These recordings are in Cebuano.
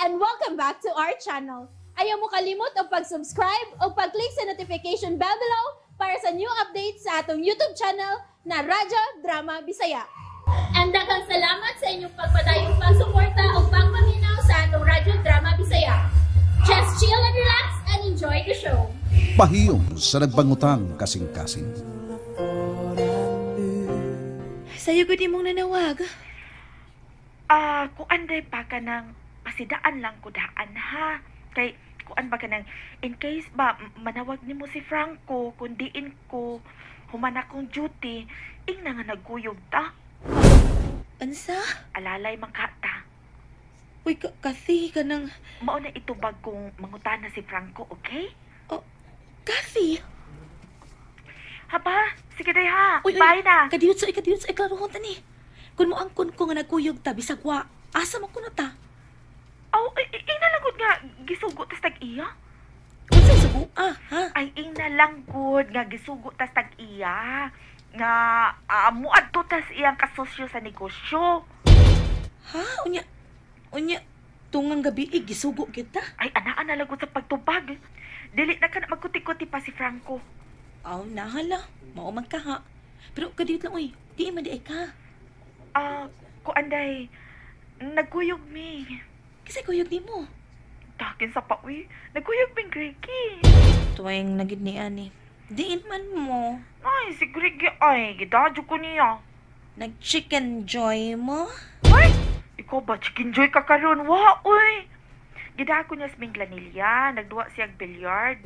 And welcome back to our channel. Ayaw mo kalimot og pag-subscribe o pag-click sa notification bell below para sa new updates sa atong YouTube channel na Radyo Drama Bisaya. And daghang salamat sa inyong pagpadayong pagsuporta o pagpaminaw sa atong Radyo Drama Bisaya. Just chill and relax and enjoy the show. Pahiyom sa nagbangutang kasing-kasing. Sayo gud imong nanawag. Ah, kuan day pa ka ng pasidaan lang ko daan ha. Kay kuan ba ka ng in case ba manawag nimo si Franco kun diin ko human akong duty ing na nga nagkuyog ta. Unsa? Alalay man ka ta. Uy, Kathy, kanang Mao na itubag kung mangutana si Franco, okay? Oh, Kathy. Haba, sige day ha. Uy, uy, Bye na. Kadiyot sa kadiyot sa klarohon tani. Kun mo angkon ko nga nagkuyog ta bisag wa, asa man kuno ta? Aw, ay, ing na lang gud nga gisugo tas tag-iya. Unsa sugo? Ah, ha? Ay, ing na lang gud nga gisugo tas tag-iya. Nga muadto tas iyang kasosyo sa negosyo. Ha? Unya, unya, tungang gabi gisugo kita. Ay, anaa na lang gud sa pagtubag. Dili na ka na magkuti-kuti pa si Franco. Aw, nahala. Mao man ka ha. Pero kadiyot lang, uy. Di man di ay ka. Ah, kuan day, nagkuyog mi. Kasi kuyog ni mo. Takin sa pa, uy. Nagkuyog mi, Greggy. Tuwing nagid ni ani. Diin man mo. Ay, si Greggy ay, gidadyo ko niya. Nag-chicken joy mo? Ay, ikaw ba, chicken joy ka karon? Wa, uy. Gidako niya sa Minglanilla, nagduwa siyang billiard.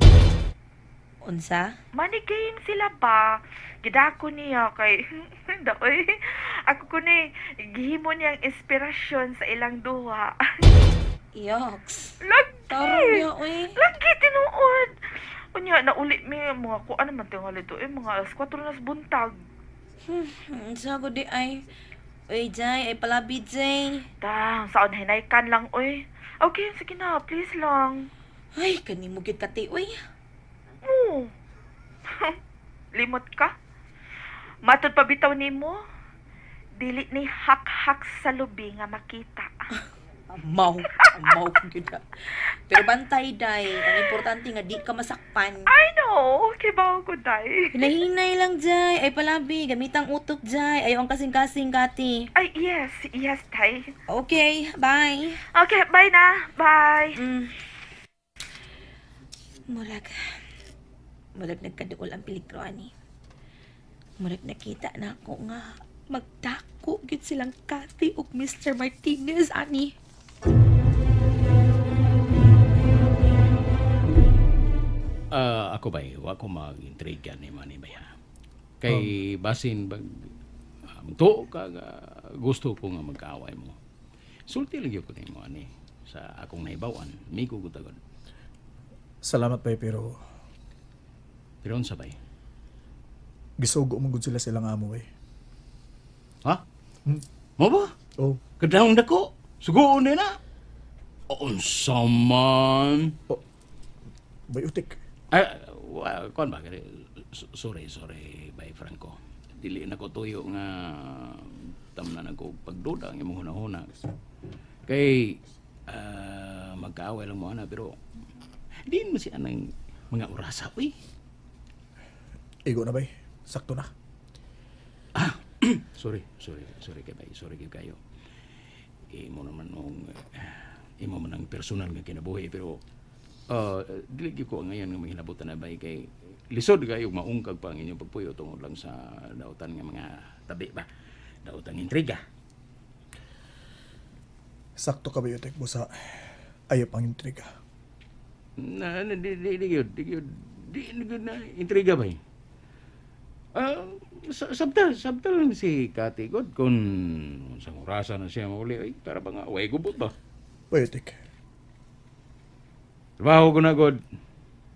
Unsa? Money game sila ba? Gidako niya kay daoy. Ako ko ni gihimo niyang inspirasyon sa ilang duha. Yoks. Lagi. Tarong niya, uy. Lagi tinuod. Unya nauli mi mga kuan naman tingali to eh mga alas 4 na sa buntag. Unsa ko di ay. Uy, Jay, ay palabi, Jay. Tang, saan hinaykan lang uy. Okay, sige na, please lang. Ay, kanimo gyud kati, uy. Oo. Limot ka? Matod pa bitaw nimo? Dili ni hak-hak sa lubi nga makita. Amaw, amaw ko gyud ha. Pero bantay, Day. Ang importante nga di ka masakpan. I know, kibaw ko, Day. Hinahinay lang, Jay. Ay palabi, gamitang utok, Jay. Ayaw ang kasing-kasing, Kati. Ay, yes, yes, Day. Okay, bye. Okay, bye na. Bye. Murag, murag nagkaduol ang peligro, ani. Murag nakita na ako nga magdako gyud silang Kathy ug Mr. Martinez, ani. Ako ba, wa ko mag-intriga ni Manny ba ha? Kay basin bag tuo ka gusto ko nga magkaaway mo. Sulti lang gyud ko nimo ani sa akong nahibaw-an. Migo ko tagod. Salamat bay, pero Pero unsa bay? Gisugo man gud sila silang amo bay. Ha? Mo ba? Oh. Kadahong dako. Sugoon din na. Unsa man? Oh. Bay utik. Ay, kuan ba? Sorry, sorry, bay Franco. Dili na ko tuyo nga tamnan ako pagduda ang imong hunahuna. Kay magkaaway lang mo ana pero diin mo si anang mga orasa uy. Igo na bay. Sakto na. Sorry, sorry, sorry kay bay, sorry kay kayo. Imo naman nung imo man ang personal nga kinabuhi pero dili gyud ko ngayon nga mahinabutan na bay kay lisod kayo maungkag pa ang inyong pagpuyo tungod lang sa dautan nga mga tabi ba. Daotang intriga. Sakto ka ba yutek busa ayaw pang intriga. Na, na di, di, di, di, di, di, di, na intriga ba eh? Sabta lang si Kati God kung sa orasa na siya mauli ay para ba nga way gubot ba? Bayutik. Trabaho ko na God.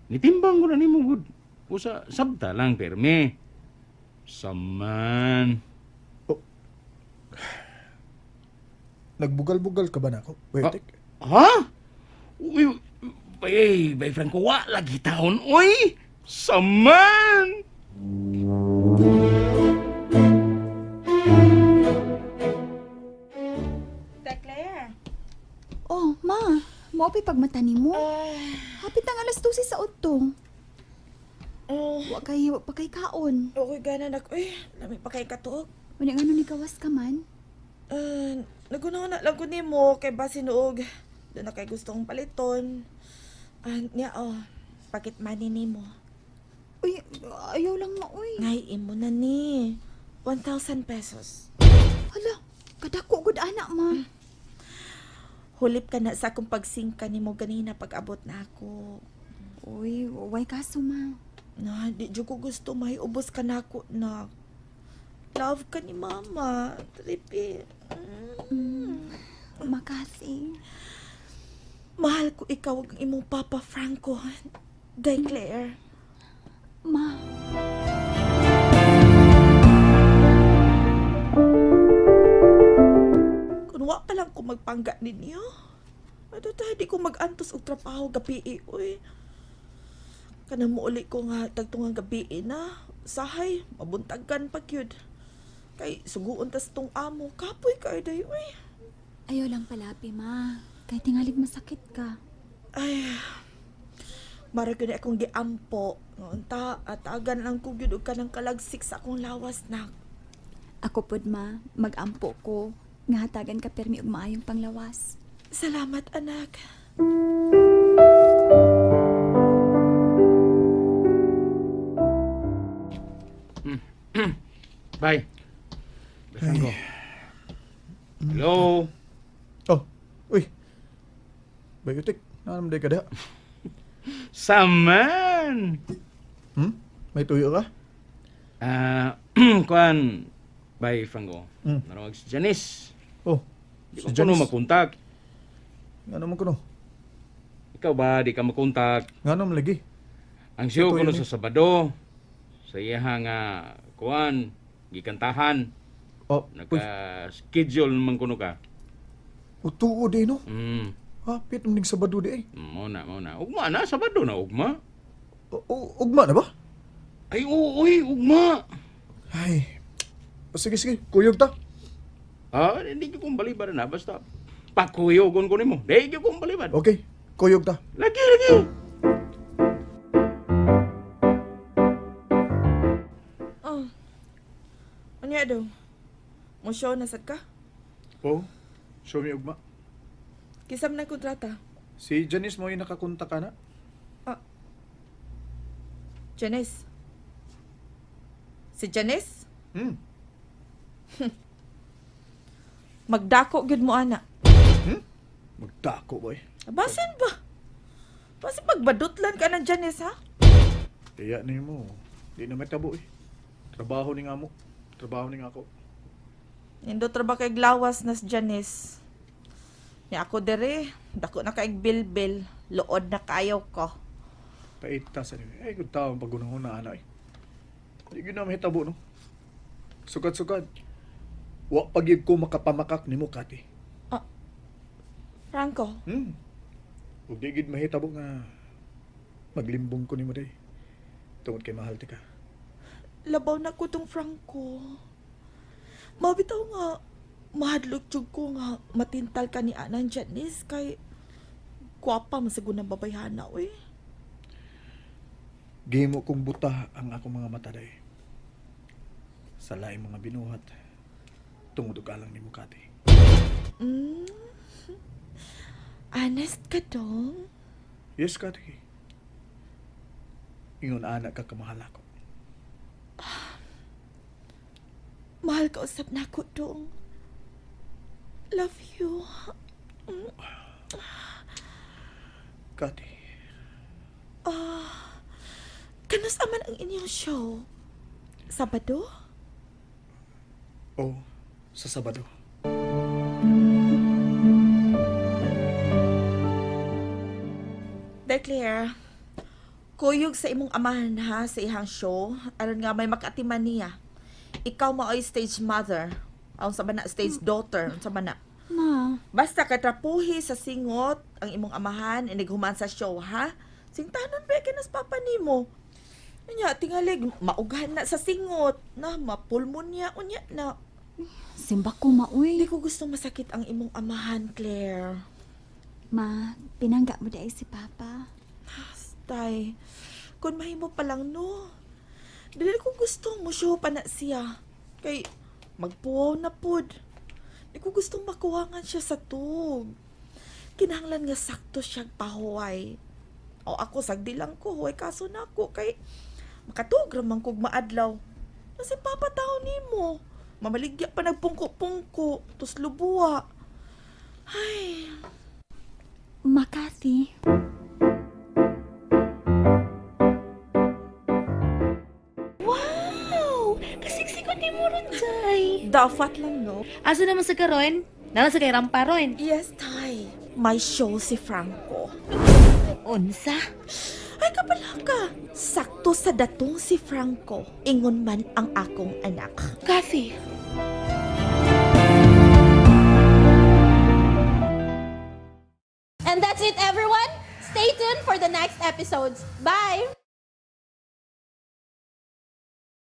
Nitimbang ko na nimo God. Usa sabta lang perme. Saman. Oh. Nagbugal-bugal ka ba na ako? Bayutik? Ha? Uy, bay, bay Franco, wa lagi taon, uy! Saman! Claire. Oh, ma. Mao pa'y pagmata nimo. Hapit ang alas 12 sa udto. Oh, Wa pa kay kaon. okay gana nak. Uy, lami pa kay katuog. Wala ngano ni gawas ka man. Nagunaw na lang ko nimo kay basin og doon na kay gustong paliton. Niya oh, pocket money nimo. Uy, ayaw lang ma, uy. Ngay imo na ni. 1,000 pesos. Hala, kadako gud ana ma. Hulip ka na sa akong pagsingka nimo ganina pag-abot na ako. Uy, way kaso ma. Na, di jud ko gusto mahiubos ka nako na. Love ka ni mama. Tripi. Makasi. Mahal ko ikaw ug ang imong Papa Franco. Day Claire. Ma. Kung wa pa lang ko magpangga ninyo. Ato ta, di ko mag-antos og trabaho gabi uy. Kanang muuli ko nga tagtungang gabi na. Sahay, mabuntagkan pa gyud. Kay suguon tas tong amo, kapoy kay day uy. Ayaw lang palapi ma. Kay tingalig masakit ka. Ay, mara gyud akong giampo. Unta, atagan lang ko gyud og kanang kalagsik sa akong lawas na. Ako pod ma, magampo ko. Nga hatagan ka permi og maayong panglawas. Salamat, anak. Bye. Bye, Franco. Hello? Oh, uy. Bayutik, naanam day ka diha. Saman! May tuyo ka? Kuan, bye, Franco. Narawag si Janice. Oh, Di si ko kuno Janice. makontak. Ngano man kuno? Ikaw ba, di ka makontak? Ngano man lagi? Ang siyo Ito kuno yun sa eh. Sabado. Sa iyaha nga, kuan, gikantahan. Oh, uy, Naka-schedule naman kuno ka. utuo di no? Hapit man ning Sabado di eh. Mao na, mao na. Ugma na, Sabado na, ugma. Ugma na ba? Ay, oo, uy, ugma. Ay, sige, sige, kuyog ta. Hindi ko kong balibad na, basta pakuyogon ko nimo. Di ko kong balibad. Okay, kuyog ta. Lagi, lagi. Oh. Unya daw. Mo show na sad ka? Oh, show me ugma. Kisam na kontrata. Si Janice mo yung nakakontak ka na? Janice. Si Janice? Magdako gyud mo ana. Magdako boy. Basin ba? Basin pagbadutlan ka ng Janice ha? Kaya ni mo. Di na matabo eh. Trabaho ni nga mo. Trabaho ni nga ako. Nindot ra ba kay glawas na si Janice? Ni ako dere, dako na kay bilbil, luod na kayo ko. Pait ta sa niyo. Ay, kung tao ang pagunahon na ana eh. Di gyud na mahitabo no. Sukad-sukad. Wa pa gyud ko makapamakak nimo Kati. Franco. Ug di gyud mahitabo nga maglimbong ko nimo day. Tungod kay mahal ti ka. Labaw na ko tong Franco. Mabitaw nga mahadlok jud ko nga matintal ka ni Anang Janice kay gwapa man sa gunang babayhana oy. Gihimo kong buta ang akong mga mata day. Sa laing mga binuhat tungod og alang nimo Kati. Honest ka dong? Yes, Kati. Ingon ana ka kamahal ako. Mahal ka usab nako dong. Love you. Kati. Kanus aman ang inyong show? Sabado? Oh, sa Sabado. Declare, kuyog sa imong amahan ha sa ihang show. Aron nga may makatiman niya. Ikaw maoy stage mother. Ang sa na stage daughter. Ang sa na. Ma. Basta katrapuhi sa singot ang imong amahan inighuman sa show ha. Singtanon ba kinas papa nimo? Unya tingalig maughan na sa singot na mapulmonya unya na. Simba ko maoy. Hindi ko gusto masakit ang imong amahan, Claire. Ma, pinangga mo di si Papa. Tay, kung mahimo pa lang no. Dili ko gusto mo show pa na siya. Kay magpuwaw na pud. Di ko gustong makuhangan siya sa tug. Kinahanglan nga sakto siyang pahuway. O ako sagdi lang ko, huway kaso na ako kay makatug ra man kog maadlaw. Kasi papa tao nimo. Mamaligya pa nagpungko-pungko, tos lubuwa. Ay, Ma, Kathy. Wow! Kasiksikon ni mo ron, Jay. Dapat lang no. Asa naman sa karon? Nana sa kay rampa ron. Yes, Tay. May show si Franco. Unsa? Ay, kapalaka. Sakto sa datong si Franco. Ingon man ang akong anak. Kathy. And that's it, everyone. Stay tuned for the next episodes. Bye!